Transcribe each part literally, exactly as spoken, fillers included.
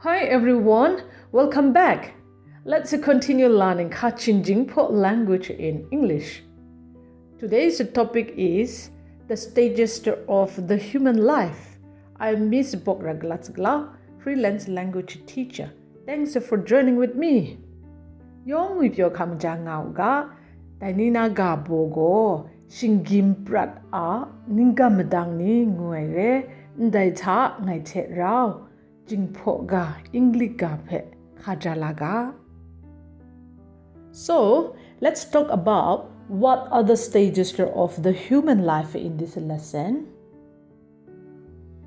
Hi everyone, welcome back. Let's continue learning Kachin Jingpho language in English. Today's topic is the stages of the human life. I'm Miss Bokraglatsgla, freelance language teacher. Thanks for joining with me. Yawng ngwi pyaw hkam ja nga u ga, dai ni na ga baw gaw, shinggyim prat a ningga madang ni ngu ai re, ndai hta ngai hte rau, Jingpho ga, English ga hpe hka ja la ga. So, let's talk about what are the stages of the human life in this lesson.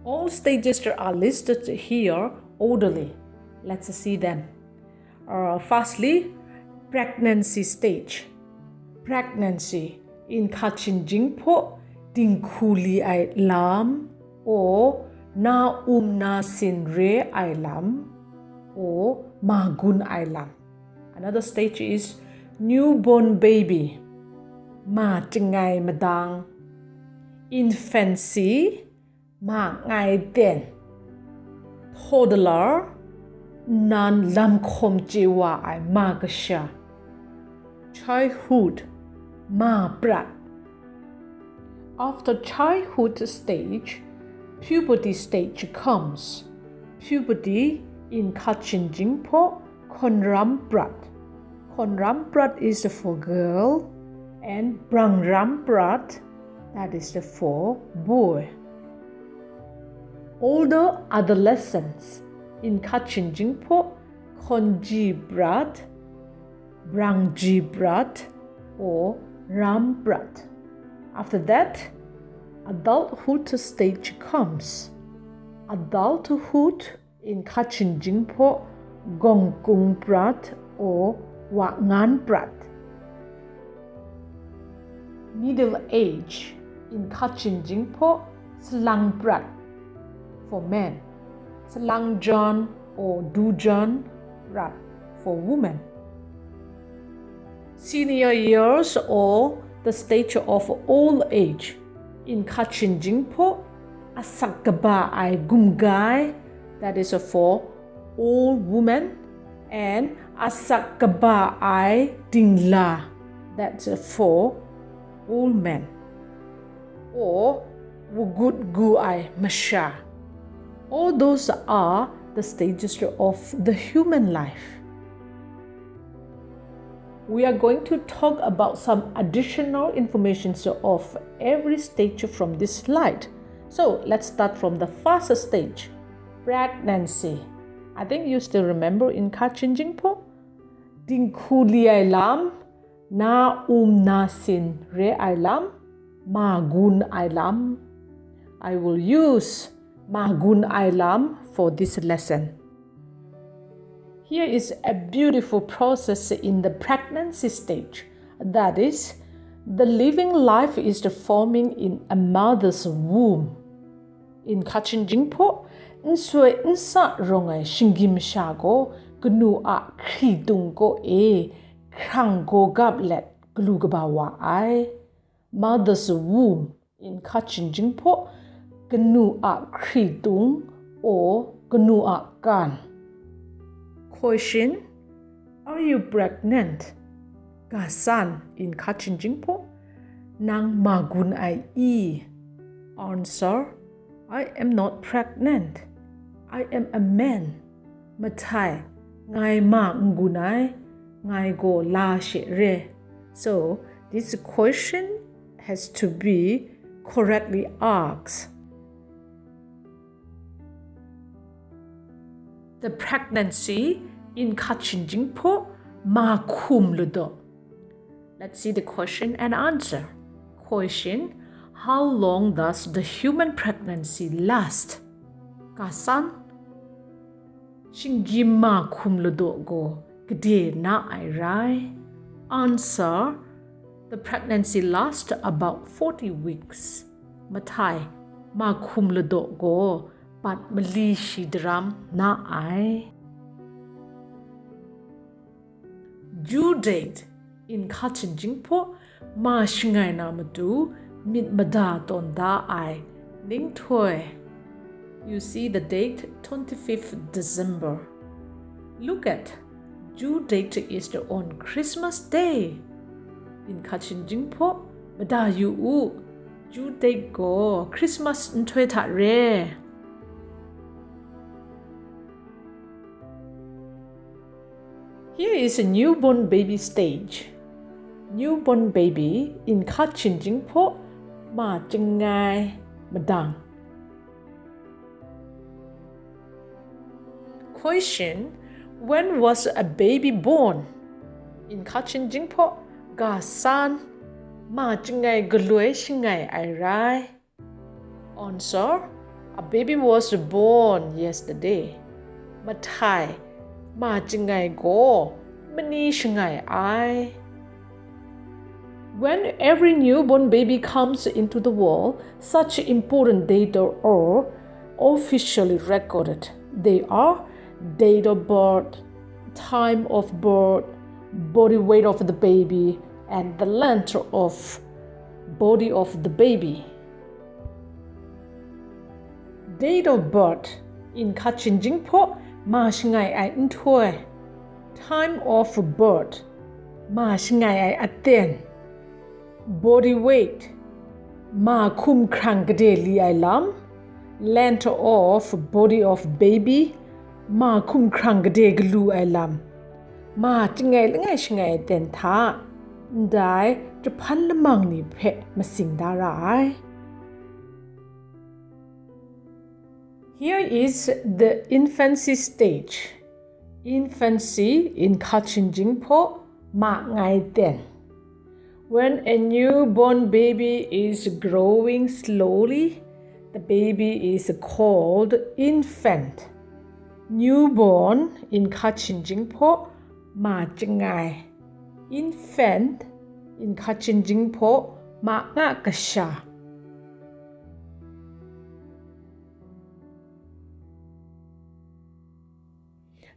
All stages are listed here orderly. Let's see them. Uh, firstly, pregnancy stage. Pregnancy in Kachin Jingpho dinghku li ai lam, or na um na sin re ai lam, or ma gun ai lam. Another stage is newborn baby, ma chyangai madang. Infancy, ma ngai ten. Toddler, nnan lam hkawm chye wa ai ma kasha. Childhood, ma prat. After childhood stage, puberty stage comes. Puberty in Kachin Jingpho, hkawnram prat. Hkawnram prat is for girl, and brangram prat, that is for boy. Older adolescence in Kachin Jingpho, hkawnji prat, brangji prat, or ram prat. After that, adulthood stage comes. Adulthood in Kachin Jingpho, gawngkung prat or wa ngan prat. Middle age in Kachin Jingpho, salang prat for men, salang jan or dujan prat for women. Senior years or the stage of old age in Kachin Jingpho, asak kaba ai gumgai, that is for old women, and asak kaba ai dingla, that's for old men, or wugut gu ai masha. All those are the stages of the human life. We are going to talk about some additional information of every stage from this slide. So let's start from the first stage, pregnancy. I think you still remember in Kachin Jingpho, dinghku li ai lam, na um na sin re ai lam, ma gun ai lam. I will use ma gun ai lam for this lesson. Here is a beautiful process in the pregnancy stage. That is, the living life is forming in a mother's womb. In Kachin Jingpho, nsoi nsa rawng ai shinggyim masha gaw kanu a hkritung kaw e hkrang gawgap let galu kaba wa ai. Mother's womb in Kachin Jingpho, kanu a hkritung or kanu a kan. Question, are you pregnant? Ga san in Kachin Jingpho, nang ma gun ai i? Answer, I am not pregnant. I am a man. Matai, ngai ma n gun ai, ngai gaw la she re. So, this question has to be correctly asked. The pregnancy in Kachin Jingpho, ma hkum ladaw. Let's see the question and answer. Question, how long does the human pregnancy last? Ga san, shinggyim ma hkum ladaw gaw gade na ai rai? Answer, the pregnancy lasts about forty weeks. Matai, ma hkum ladaw gaw bat mali shi daram na ai. Due date in Kachin Jingpho, ma shangai na matu myit mada tawn da ai ninghtoi. You see the date, twenty-fifth December. Look at, due date is on Christmas Day. Nkat shing jing hpaw, mada yu u, due date gaw Christmas nhtoi hta re. Here is a newborn baby stage. Newborn baby, nkat shing jing hpaw, ma chyangai madang. Question, when was a baby born? Nkat shing jing hpaw, ga san, ma chyangai galoi shangai ai rai. Answer, a baby was born yesterday. Mahtai, ma chyangai gaw mani shangai ai. When every newborn baby comes into the world, such important date are officially recorded. They are date of birth, time of birth, body weight of the baby, and the length of body of the baby. Date of birth, nkat shing jing hpaw, ma shangai ai nhtoi. Time of birth, ma shangai ai aten. Body weight, ma hkum hkrang gade li ai lam. Length of body of baby, ma hkum hkrang gade galu ai lam. Ma chyangai langai shangai aten hta, ndai jahpan lamang ni hpe masing da ra ai. Here is the infancy stage. Infancy, nkat shing jing hpaw, ma ngai ten. When a newborn baby is growing slowly, the baby is called infant. Newborn, nkat shing jing hpaw, ma chyangai. Infant, nkat shing jing hpaw, ma nga kasha.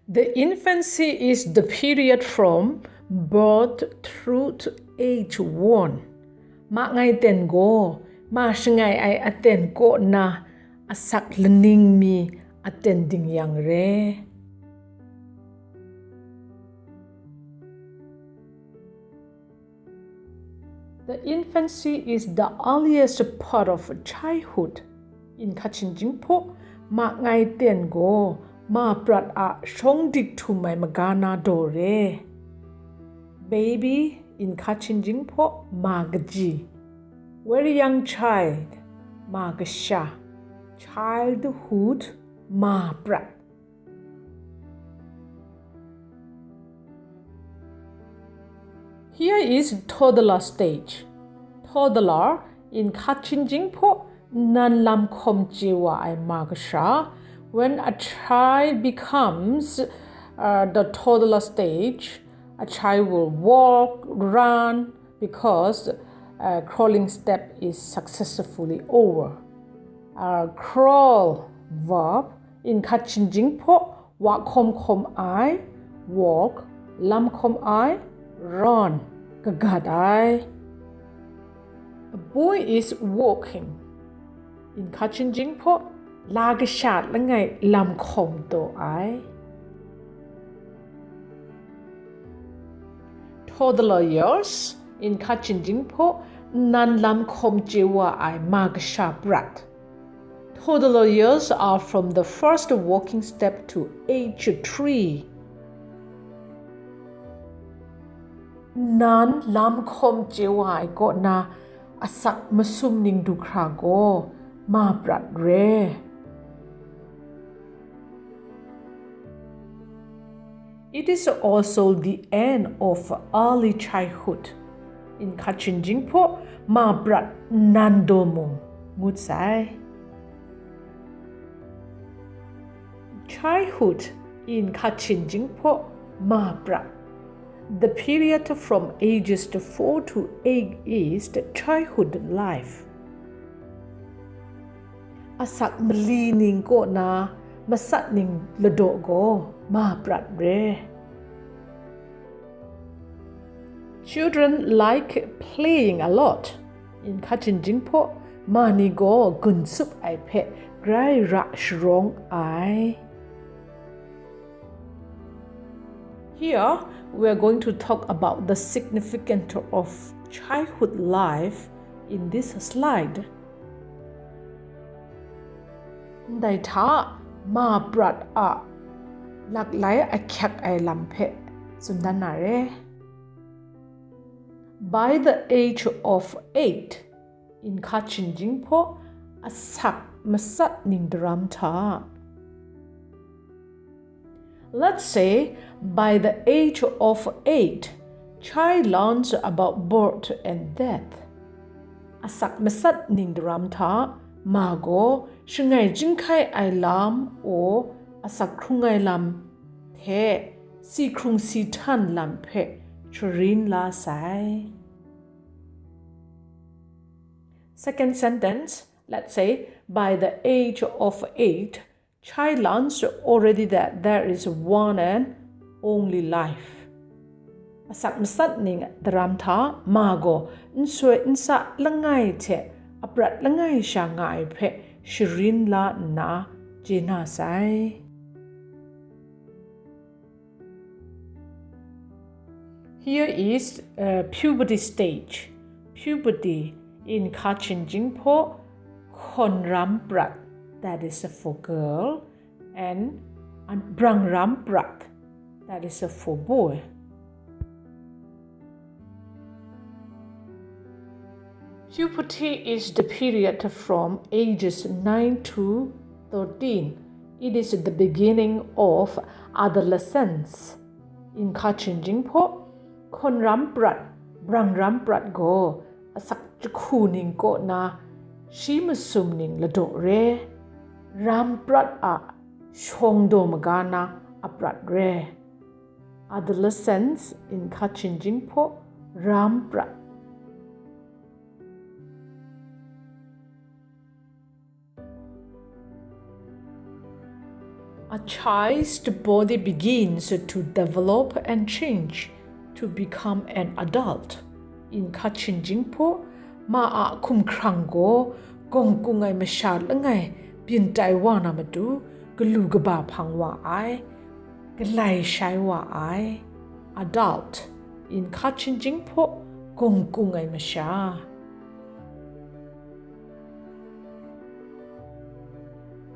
The infancy is the period from birth through to age one. Ma ngai ten gaw, ma shangai ai aten kaw na asak laning mi aten ding yang re. The infancy is the earliest part of childhood. Nkat shing jing hpaw, ma ngai ten gaw, ma prat a shawng dik htum ai maga na daw re. Baby, nkat shing jing hpaw, ma kaji. Very young child, ma kasha. Childhood, ma prat. Here is toddler stage. Toddler, nkat shing jing hpaw, nan lam hkawm chye wa ai ma kasha. When a child becomes, uh, the toddler stage, a child will walk, run, because, uh, crawling step is successfully over. Uh, crawl, verb, nkat shing jing hpaw, wa hkawm hkawm ai, walk, lam hkawm ai, run, kagat ai. A boy is walking. Nkat shing jing hpaw, la kasha langai lam hkawm taw ai. Toddler years, nkat shing jing hpaw, nan lam hkawm chye wa ai ma kasha prat. Toddler years are from the first walking step to age three. Nan lam hkawm chye wa ai kaw na asak masum ning du hkra gaw ma prat re. It is also the end of early childhood. Nkat shing jing hpaw ma prat nan daw mung ngut sai. Childhood, nkat shing jing hpaw ma prat. The period from ages four to eight is the childhood life. Asak mali ning kaw na masat ning ladaw gaw ma prat re. Children like playing a lot. Nkat shing jing hpaw, ma ni gaw gun tsup ai hpe grai ra sharawng ai. Here, we are going to talk about the significance of childhood life in this slide. Ndai hta, ma prat a laklai ahkyak ai lam hpe tsun dan na re. By the age of eight, in hka ching jinghpaw asak masat ning daram hta. Let's say, by the age of eight, child learns about birth and death. Asak masat ning daram hta, ma gaw shangai jinghkai ai lam, or asak hkrung ai lam hte si hkrung si htan lam hpe sharin la sai. Second sentence, let's say, by the age of eight, child learns already that there is one and only life. Asak masat ning daram hta, ma gaw n soi n sa langai hte aprat langai sha nga ai hpe sharin la nna chye na sai. Here is, uh, puberty stage. Puberty in hka ching jinghpaw, hkawn ram prat, that is for girl, and, and brang ram prat, that is for boy. Puberty is the period from ages nine to thirteen. It is the beginning of adolescence. In hka ching jinghpaw, hkawn ram prat, brang ram prat gaw asak jahku ning kaw na shi masum ning ladaw re, ram prat a shawng daw maga na aprat re. Adolescence in hka ching jinghpaw, ram prat. A child's body begins to develop and change to become an adult. In hka ching jinghpaw, ma a hkumhkrang gaw gawng kung ai masha langai byin tai wa na matu, galu kaba hpang wa ai, galai shai wa ai. Adult, in hka ching jinghpaw, gawng kung ai masha.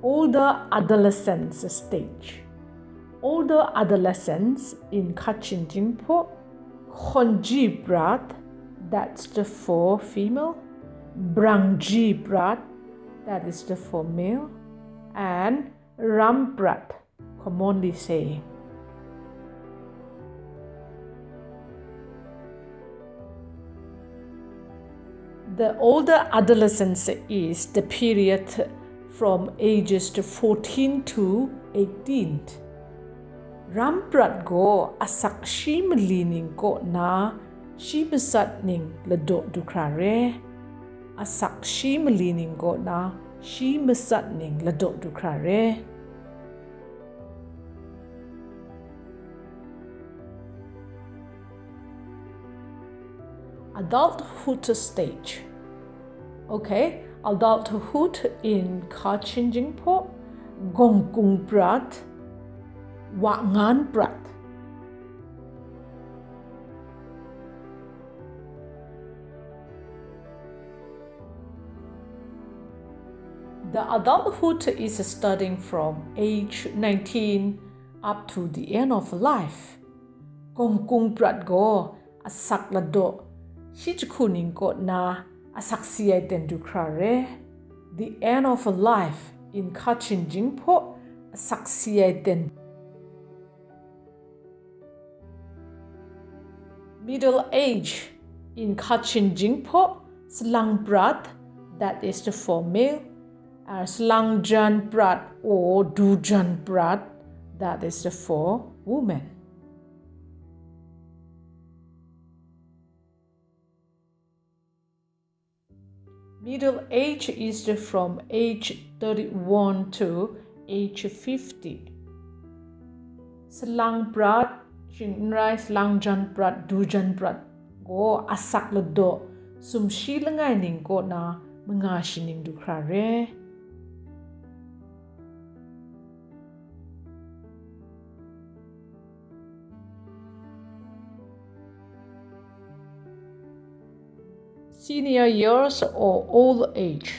Older adolescence stage. Older adolescence in hka ching jinghpaw, hkawn ji prat, that's the for female, brang ji prat, that is the for male, and ram prat, commonly say. The older adolescence is the period from ages to fourteen to eighteen. Ram prat gaw asak shi mali ning kaw na shi masat ning ladaw du hkra re. Asak shi mali ning kaw na shi masat ning ladaw du hkra re. Adulthood stage. Okay, adulthood in hka ching jinghpaw, gawng kung prat, wa ngan prat. The adulthood is starting from age nineteen up to the end of life. Gawng kung prat gaw asak ladaw shi jahku ning kaw na asak si ai ten du hkra re. The end of a life in hka ching jinghpaw asak si ai ten. Middle age in hka ching jinghpaw salang prat, that is the for male, uh, salang jan prat or dujan prat, that is the for woman. Middle age is from age thirty-one to age fifty. Salang prat, shing n rai, salang jan prat, dujan prat gaw asak ladaw sumshi langai ning kaw na manga shi ning du hkra re. Senior years or old age.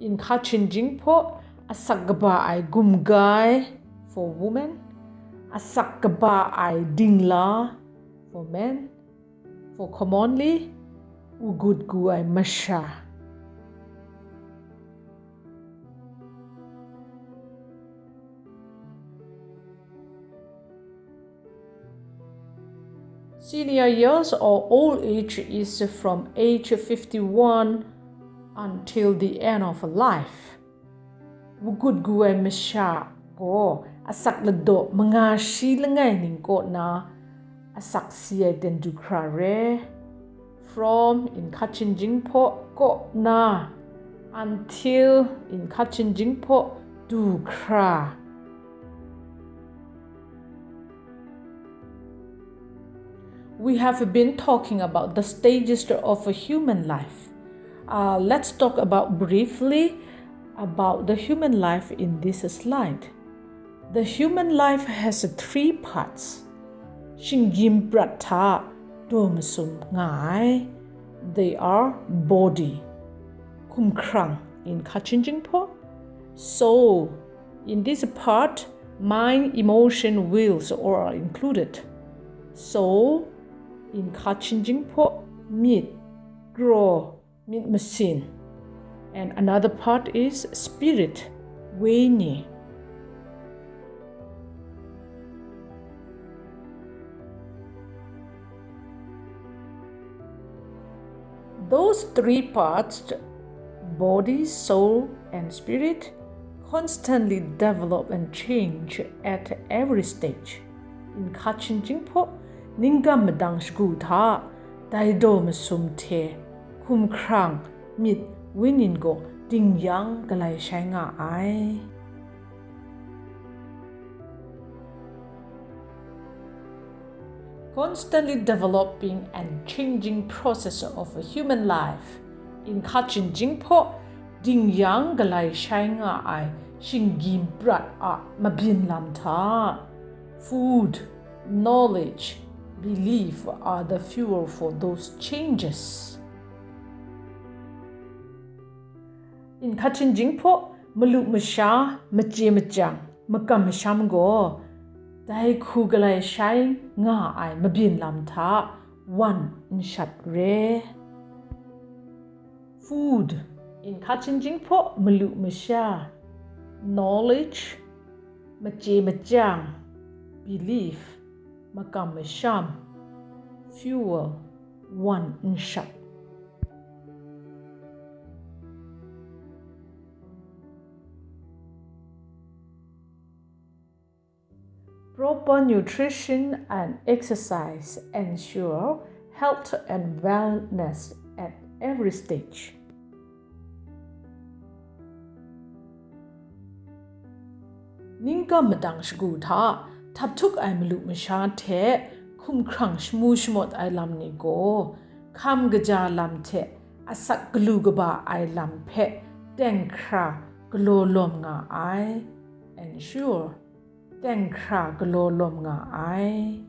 Inkhachin jinghpaw, asak kaba ai gumgai for women, asak kaba ai dingla for men, for commonly, u gut gu ai masha. Senior years or old age is from age fifty-one until the end of life. Wugut gu ai masha gaw asak ladaw manga shi langai ning kaw na asak si ai ten du hkra re. From inkhachin jinghpaw kaw na until inkhachin jinghpaw du hkra. We have been talking about the stages of a human life. Uh, let's talk about briefly about the human life in this slide. The human life has three parts. Shinggyim prat hta daw masum nga ai. They are body, hkumhkrang inkhachin jinghpaw, soul. In this part, mind, emotion, wills all are included. Soul, inkhachin jinghpaw, myit, kraw, myit masin. And another part is spirit, wenyi. Those three parts, body, soul, and spirit, constantly develop and change at every stage. Inkhachin jinghpaw, ninggam madang shagu hta, dai daw masum hte, hkumhkrang, myit, wenyi gaw dingyang galai shai nga ai. Constantly developing and changing process of a human life. Inkhachin jinghpaw, dingyang galai shai nga ai shinggyim prat a mabyin lam hta. Food, knowledge, belief are the fuel for those changes. Inkhachin jinghpaw, malu masha, machye machyang, makam masham gaw, dai hku galai shai nga ai mabyin lam hta wan n shat re. Food, inkhachin jinghpaw, malu masha, knowledge, machye machyang, belief, makam masham, fuel, wan n shat. Proper nutrition and exercise ensure health and wellness at every stage. Ninggam madang shagu hta htap htuk ai malu masha hte hkumhkrang shamu shamawt ai lam ni gaw, hkam kaja lam hte asak galu kaba ai lam hpe teng hkra galaw lawm nga ai. Ensure, teng hkra galaw lawm nga ai.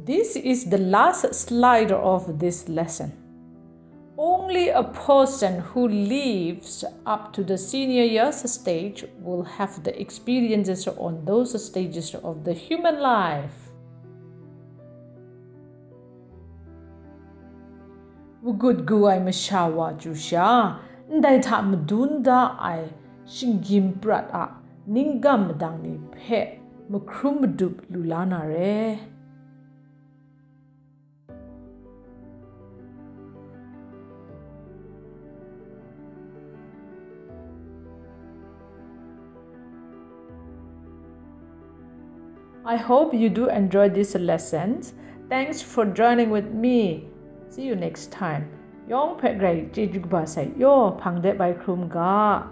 This is the last slide of this lesson. Only a person who lives up to the senior years stage will have the experiences on those stages of the human life. Wugut gu ai masha wa chyu sha, ndai hta madun da ai shinggyim prat a ninggam madang ni hpe mahkrum madup lu la na re. I hope you do enjoy these lessons. Thanks for joining with me. See you next time. Yawng hpe grai chyeju kaba sai yaw hpang de bai hkrum ga.